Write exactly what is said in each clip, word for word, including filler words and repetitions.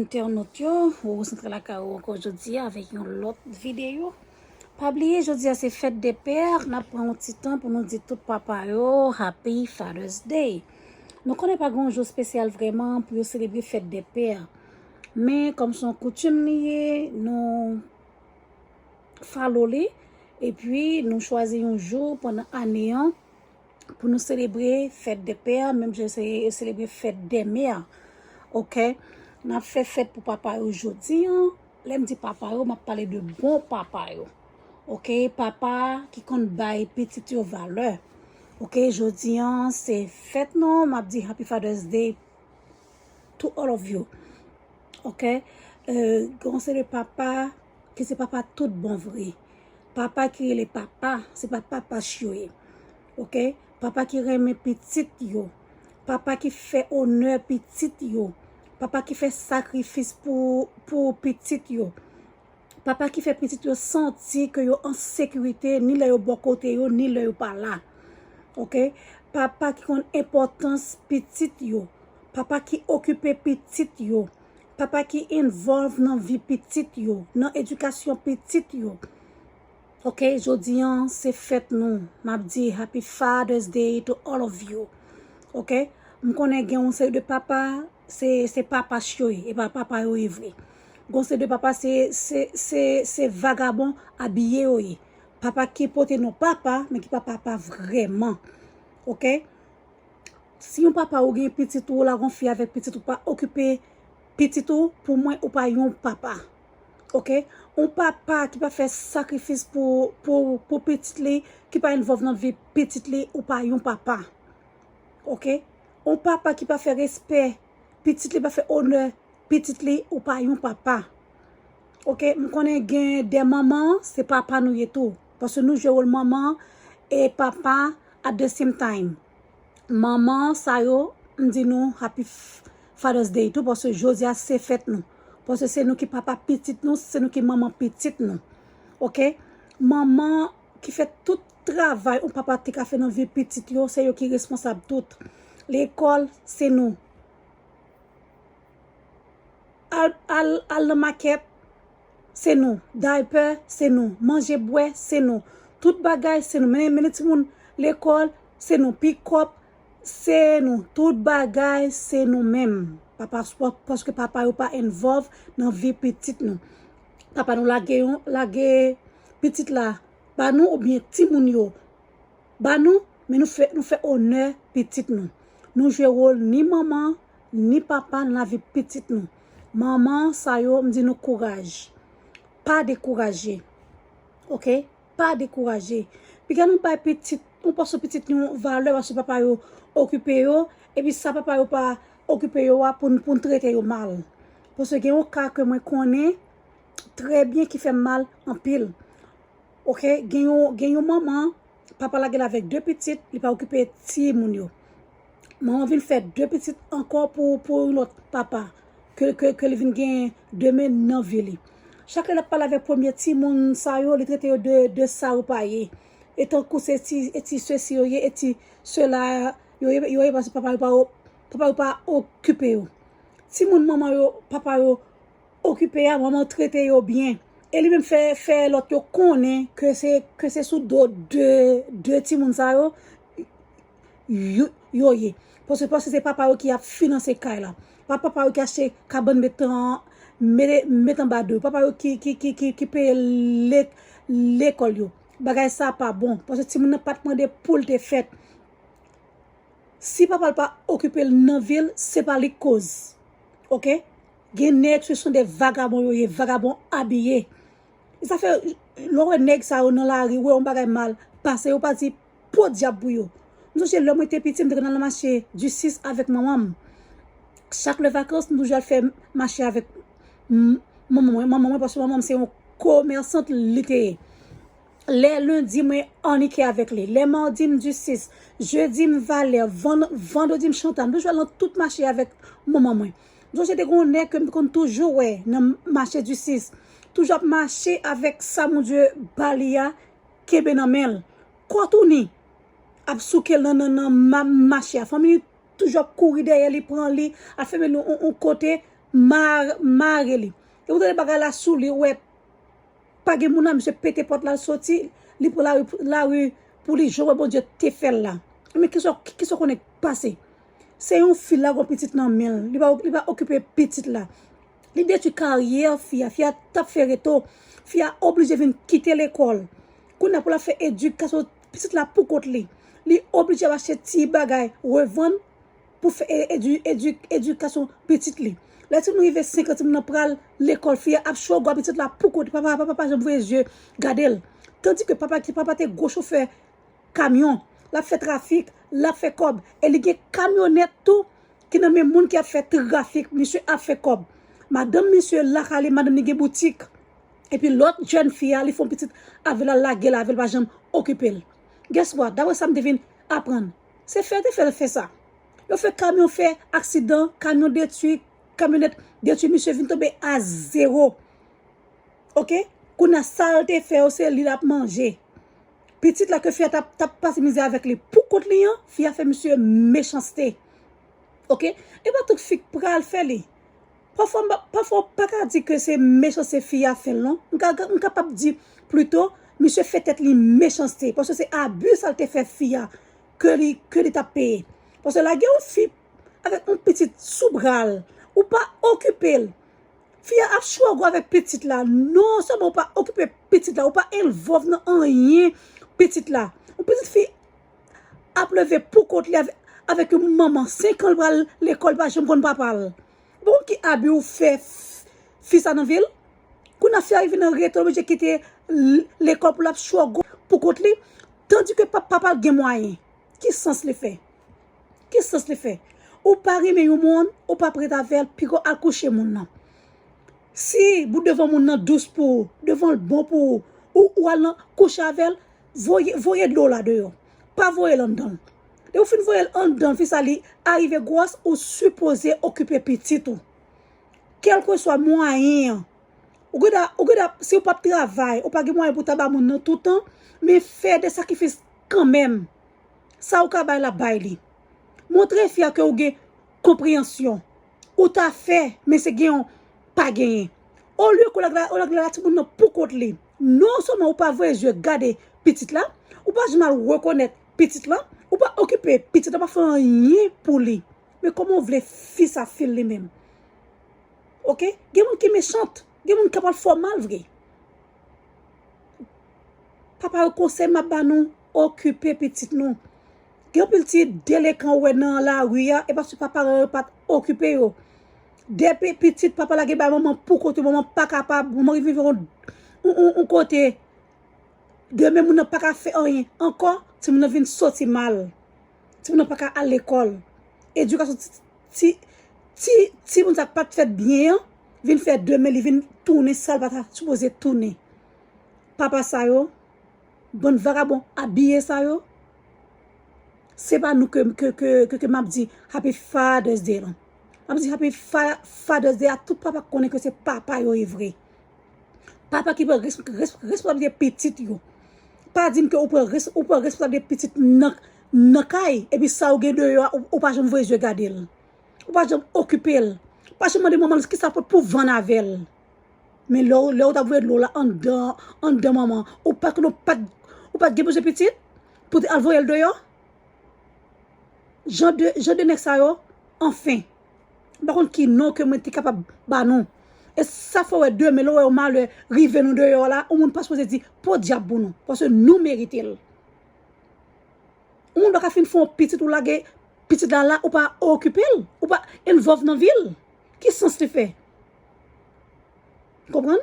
Entènot yo, ou rankontre lakay ou ankò jodi a avèk yon lòt videyo. Pa bliye, jodi a se fèt de pè, n ap pran yon ti tan pou nou di tout papa yo Happy Father's Day. Nou konnen pa gen yon jou espesyal vrèman pou yo selebre fèt de pè. Men, kòm se yon koutim li ye, nou follow li, epi nou chwazi yon jou pandan ane an pou nou selebre fèt de pè, menm jan se selebre fèt de mè. Oke? N ap fè fèt pou papa yo jodi an. Lè m di papa yo, m ap pale de bon papa yo. Oke? Papa ki konn bay pitit yo valè. Oke? Jodi an, se fèt nou, m ap di Happy Father's Day to all of you. Oke? Euh, gen yon seri de papa ki se papa tout bon vre. Papa ki rele papa, se pa papa yo ye. Oke? Papa ki renmen pitit yo. Papa ki fè onè pitit yo. Papa ki fè sakrifis pou, pou pitit yo. Papa ki fè pitit yo santi ke yo an sekirite, ni lè yo bò kote yo, ni lè yo pa la. Oke? Papa ki konn enpòtans pitit yo. Papa ki okipe pitit yo. Papa ki involve nan vi pitit yo, nan edikasyon pitit yo. Oke, jodi an, se fèt nou. M ap di Happy Father's Day to all of you. Oke? M konnen gen yon seri de papa, se, se papa yo ye, e pa papa yo ye vre. Gen yon seri de papa, se, se, se, se vagabon abiye yo ye. Papa ki pote non papa, men ki pa papa vrèman. Oke? Si yon papa ou gen pitit ou, ou la gon fi avèk pitit ou, pa okipe pitit ou, pou mwen, ou pa yon papa. Oke? Yon papa ki pa fè sakrifis pou, pou, pou pitit li, ki pa involve nan vi pitit li, ou pa yon papa. Oke? Yon papa ki pa fè respè pitit li, pa fè onè pitit li, ou pa yon papa. Oke? M konnen gen de manman, se papa nou ye tou. Paske nou jwe wòl manman e papa at the same time. Manman sa yo, m di nou Happy F-, Father's Day tou, paske jodi a se fèt nou. Paske se nou ki papa pitit nou, se nou ki manman pitit nou. Oke? Manman ki fè tout travay yon papa te ka fè nan vi pitit yo, se yo ki responsab tout. Lekòl, se nou. Al, al, al nan makèt, se nou. Daypè, se nou. Manje, bwè, se nou. Tout bagay, se nou. Mennen, mennen timoun lekòl, se nou. Pikòp, se nou. Tout bagay, se nou menm. Papa, paske papa yo pa involve nan vi pitit nou. Papa nou lage yon, lage pitit la ba nou oubyen timoun yo ba nou, men nou fè, nou fè onè pitit nou. Nou jwe wòl ni manman, ni papa nan lavi pitit nou. Manman sa yo, m di nou kouraj. Pa dekouraje. Oke? Pa dekouraje. Piga nou bay pitit, nou pòs pitit nou valè paske papa yo okipe yo, epi sa papa yo pa okipe yo a pou n, pou n trete yo mal. Paske gen yon ka ke mwen konnen trè byen ki fè m mal anpil. Oke, gen yon, gen yon manman, papa lage l avèk de pitit, li pa okipe timoun yo. Manman vin fè de pitit ankò pou, pou yon lòt papa, ke, ke, ke li vin gen demen nan vi li. Chak lè l ap pale avèk premye timoun sa yo, li trete yo de, de sa yo pa ye. E tankou se ti, e ti sesi yo ye, e ti sela yo ye, yo ye, paske papa yo pa, papa yo pa okipe yo. Timoun manman yo, papa yo okipe a, manman trete yo byen. E li menm fè, fè lòt yo konnen ke se, ke se sou do de, de timoun sa yo, yo, yo ye. Paske, paske se papa yo ki ap finanse kay la. Pa papa yo ki achte kabann met an, met, met anba do yo. Papa yo ki, ki, ki, ki, ki peye le, lekòl yo. Bagay sa pa bon. Paske timoun nan pa t mande pou l te fèt. Si papa l pa okipe l nan vi l, se pa li k koz. Oke? Gen nèg, se sont des vagabonds yo ye, vagabon abiye. E sa fè, lè w wè nèg sa yo nan lari, wè yon bagay mal pase, yo pa di podyab pou yo. M sonje lè mwen te piti, m te konn al nan mache du sis avèk manman m. Chak lè vakans, m toujou al fè mache avèk m-, manman mwen, manman mwen, paske manman m se yon komèsant li te ye. Lè lendi, mwen annik avèk li. Lè madi, m du sis. Jedi, m valè. Vann-, vandredi, m chanta. M toujou al nan tout mache avèk manman mwen. M sonje te gen yon nèg ke m te konn toujou wè nan mache du sis. Toujou ap mache avèk sa Bondye ba li a, kenbe nan men l. Kòtouni ap souke l nan, nan, nan ma-, mache a. Fanmi li toujou ap kouri dèyè li, pran li, ap fèmen li yon, yon kote. Mare li. E ou tande bagay la sou li, ou wè, pa gen moun la, misye pete pòt la, l soti, li pran lari, lari pou li, jan w wè Bondye te fè l la. Men kisa, kisa w konnen k pase? Se yon fi la gen pitit nan men l, li pa, li pa okipe pitit la. Li detwi karyè fi a, fi a t ap fè reto, fi a oblije vin kite lekòl. Kounye a pou l ap fè edikasyon pitit la pou kont li. Li oblije ap achte ti bagay, revann pou fè e- edu, edu, edikasyon pitit li. Lè timoun rive senk an, timoun nan pral lekòl, fi a ap chwogo a pitit la pou kont li. Papa, papa pa janm voye zye gade l. Tandike papa ki papa te gwo chofè kamyon, l ap fè trafik, l ap fè kòb. E li gen kamyonèt tou ki nan men moun ki ap fè trafik, misye ap fè kòb. Madanm misye lakay li, madanm li gen boutik. Epi lòt jèn fi a, li fè yon pitit avè l, al lage l avè l, pa janm okipe l. Guess what? Daprè sa m te vin aprann, se fè te fè l fè sa. Yo fè kamyon fè aksidan, kamyon detwi, kamyonèt detwi, misye vin tonbe a zewo. Oke? Kounye a sa l te fè yo, se li l ap manje. Pitit la ke fi a t ap, t ap pase mizè avèk li pou kont li an, fi a fè misye mechanste. Oke? E pa tout fi k pral fè li. Pafwa, m pa- pafwa w pa ka di ke se mechanste fi a fè l non. M ka- m kapab di plito, misye fè tèt li mechanste. Paske se abi sa l te fè fi a ke li, ke li t ap peye. Paske lage yon fi avèk yon pitit sou bra l, ou pa okipe l. Fi a ap chwogo avèk pitit la. Non sèlman ou pa okipe pitit la, ou pa envolve nan anyen pitit la. Yon pitit fi ap leve pou kont li avè- avèk yon manman. Senk an l pral lekòl, li pa janm konn papa l. Ou pa konn ki abi ou fè f- fi sa nan vi l? Kounye a fi a rive nan reto, l oblije kite l- lekòl pou l ap chwogo pou kont li. Tandike pa- papa l gen mwayen. Ki sans li fè? Ki sans li fè? Ou pa renmen yon moun, ou pa ap ret avè l, piko al kouche moun nan. Si bout devan moun nan dous pou ou, devan l bon pou ou, ou, ou al nan kouche avè l, voye, voye dlo la deyò. Pa voye l anndan l. Depi w fin voye l anndan l, fi sa li arive gwòs, ou sipoze okipe pitit ou. Kèlkeswa mwayen an, ou gada, ou gada, si w p ap travay, ou pa gen mwayen pou w ta ba moun nan toutan, men fè de sakrifis kanmenm. Sa ou ka bay la, bay li. Montre fi a ke ou gen konpreyansyon. Ou ta fè, men se gen yon pa genyen. Olye ke w lage la, w lage la timoun nan pou kont li. Non sèlman ou pa voye zye gade pitit la, ou pa janm al rekonèt pitit la, ou pa okipe pitit la, pa fè anyen pou li. Men kòman w vle fi sa feel li menm? Oke? Gen moun ki mechant, gen moun ki kapab fè w mal vre. Papa yo, konsèy m ap ba nou, okipe pitit nou. Gen anpil ti delekan ou wè nan lari a, e paske pa paran yo pa t okipe yo. Depi pitit papa lage bay manman pou kont yo, manman pa kapab, manman rive yon, yon, yon, yon kote, demen moun nan pa ka fè anyen ankò, timoun nan vin soti mal. Timoun nan pa ka al lekòl. Edikasyon ti, ti, ti, timoun sa k pa t fèt byen an vin fè demen li vin tounen sa l pa ta sipoze tounen. Papa sa yo, bann vagabon abiye sa yo, se pa nou ke, ke, ke, ke, ke m ap di Happy Father's Day lan. M ap di Happy Fa- Father's Day a tout papa k konnen ke se papa yo ye vre. Papa ki pran res- res- responsablite pitit yo. Pa di m ke ou pran res- ou pran responsablite pitit nan, nan kay, epi sa ou gen deyò a, ou, ou pa janm voye zye gade l. Ou pa janm okipe l. Pa janm mande manman l kisa pot pou vann avè l. Men lè w, lè w t ap voye dlo la anndan, anndan manman, ou pa t konnen ou pa t, ou pa t gen bezwen pitit pou te al voye l deyò? Jan de, jan de nèg sa yo, anfen. M pa konn ki non ke mwen te kapab ba nou. E sa fè w wè demen, lè w wè yon malè rive nou deyò la, yon moun pa sipoze di podyab pou nou. Paske nou merite l. Yon moun pa ka fin fè yon pitit ou lage pitit la la, ou pa okipe l, ou pa involve nan vi l. Ki sans li fè? Konprann?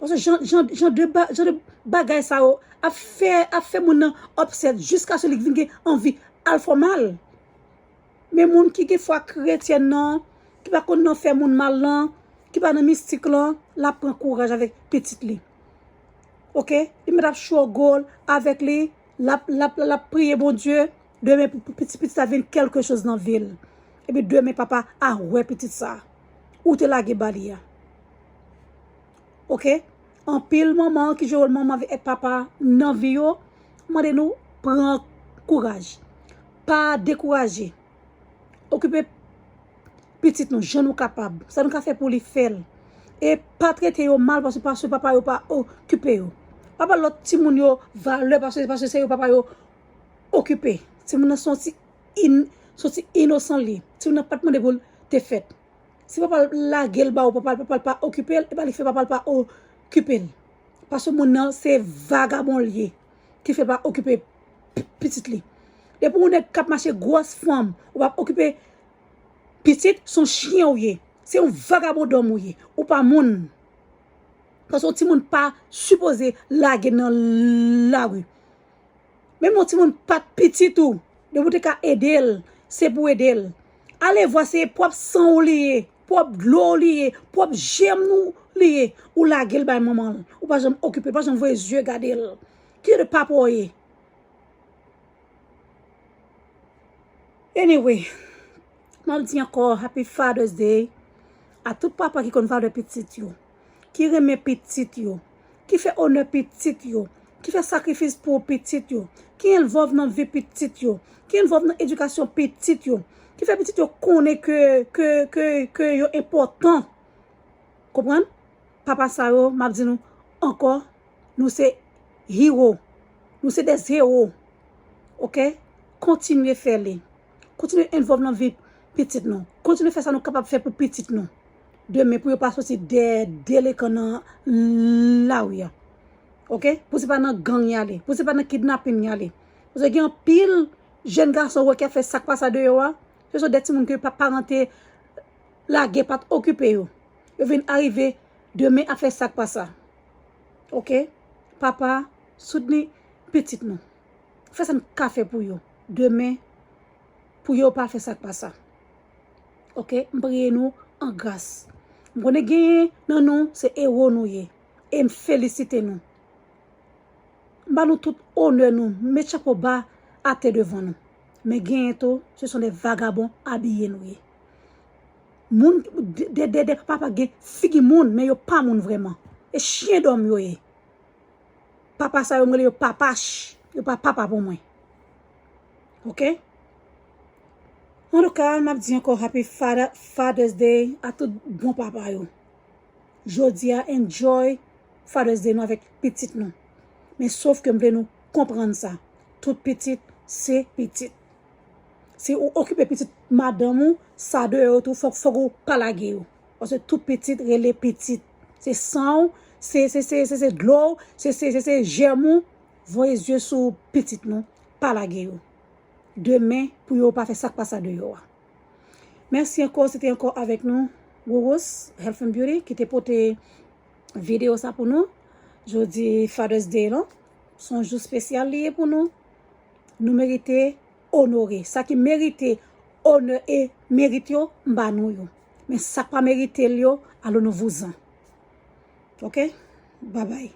Paske jan, jan, jan de ba- jan de bagay sa yo ap fè, ap fè moun nan upset jiskaske li vin gen anvi al fè w mal. Men moun ki gen fwa kretyèn nan, ki pa konn nan fè moun mal lan, ki pa nan mistik lan, l ap pran kouraj avèk pitit li. Oke? Li mèt ap chwogo avèk li, l ap, l ap, l ap priye Bondye, demen pou, pou pitit, pitit sa vin kèlke choz nan vi l. Epi demen papa a wè pitit sa ou te lage ba li a. Oke? Anpil manman ki jwe wòl manman avèk papa nan vi yo, mande nou pran kouraj. Pa dekouraje. Okipe pitit nou jan nou kapab. Sa nou ka fè pou li, fè l. E pa trete yo mal paske, paske papa yo pa okipe yo. Pa ba lòt timoun yo valè paske, paske se yo papa yo okipe. Timoun nan se yon ti in, se yon ti inosan li ye. Timoun nan pa t mande pou l te fèt. Si papa l lage l ba ou, papa l, papa l pa okipe l, e pa li k fè papa l pa okipe l. Paske moun nan se vagabon l ye, ki fè l pa okipe p-, pitit li. Depi yon nèg k ap mache gwòs fanm, ou pa okipe pitit, se yon chyen ou ye. Se yon vagabon dòm ou ye. Ou pa moun. Paske yon timoun pa sipoze lage nan lari. Menm yon timoun pa t pitit ou, depi w te ka ede l, se pou ede l. Ale vwa se pwòp san w li ye, pwòp dlo w li ye, pwòp jèm ou li ye, ou lage l bay manman l. Ou pa janm okipe l, pa janm voye zye gade l. Ki jan de papa w ye? Anyway, m ap di ankò Happy Father's Day a tout papa ki konn valè pitit yo, ki renmen pitit yo, ki fè onè pitit yo, ki fè sakrifis pou pitit yo, ki envolve nan vi pitit yo, ki envolve nan edikasyon pitit yo, ki fè pitit yo konnen ke, ke, ke, ke yo enpòtan. Konprann? Papa sa yo, m ap di nou ankò, nou se hero. Nou se des héros. Oke? Kontinye fè li. Kontinye envolve nan vi pitit nou. Kontinye fè sa nou kapab fè pou pitit nou. Demen, pou yo pa soti dèyè delekan nan lari a. Oke? Pou se pa nan gang y ale. Pou se pa nan kidnapin y ale. Paske gen anpil jèn gason ou wè ki ap fè sa k pa sa deyò a. Se sou de timoun ke pa, paran te lage, pa t okipe yo. Yo vin arive demen ap fè sa k pa sa. Oke? Papa, soutni pitit nou. Fè sa n ka fè pou yo. Demen, pou yo pa fè sa k pa sa. Oke? M priye nou an gras. M konnen genyen nan nou, se ewo nou ye. E m felisite nou. M ba nou tout onè nou, met chapo ba atè devan nou. Men genyen tou, se son de vagabon abiye nou ye. Moun, de, de, de, de papa gen figi moun, men yo pa moun vrèman. E chyen dòm yo ye. Papa sa yo, m rele yo papach. Yo pa papa pou mwen. Oke? Antouka, m ap di ankò Happy Father, Father's Day a tout bon papa yo. Jodi a, enjoy Father's Day nou avèk pitit nou. Men sof ke m vle nou konprann sa. Tout pitit se pitit. Si ou okipe pitit madanm ou, sa deyò yo tou, fòk, fòk ou pa lage yo. Paske tout pitit rele pitit. Se san w, se, se, se, se, se dlo w, se, se, se, se jèm ou. Voye zye sou pitit nou, pa lage yo. Demen, pou yo pa fè sa k pa sa deyò a. Mèsi ankò, se te ankò avèk nou, Wowos Health and Beauty, ki te pote videyo sa pou nou. Jodi Father's Day lan, se yon jou espesyal li ye pou nou. Nou merite onore. Sa ki merite onè e merit yo, m ba nou yo. Men sa k pa merite l yo, alò nou vouzan. Oke? Babay.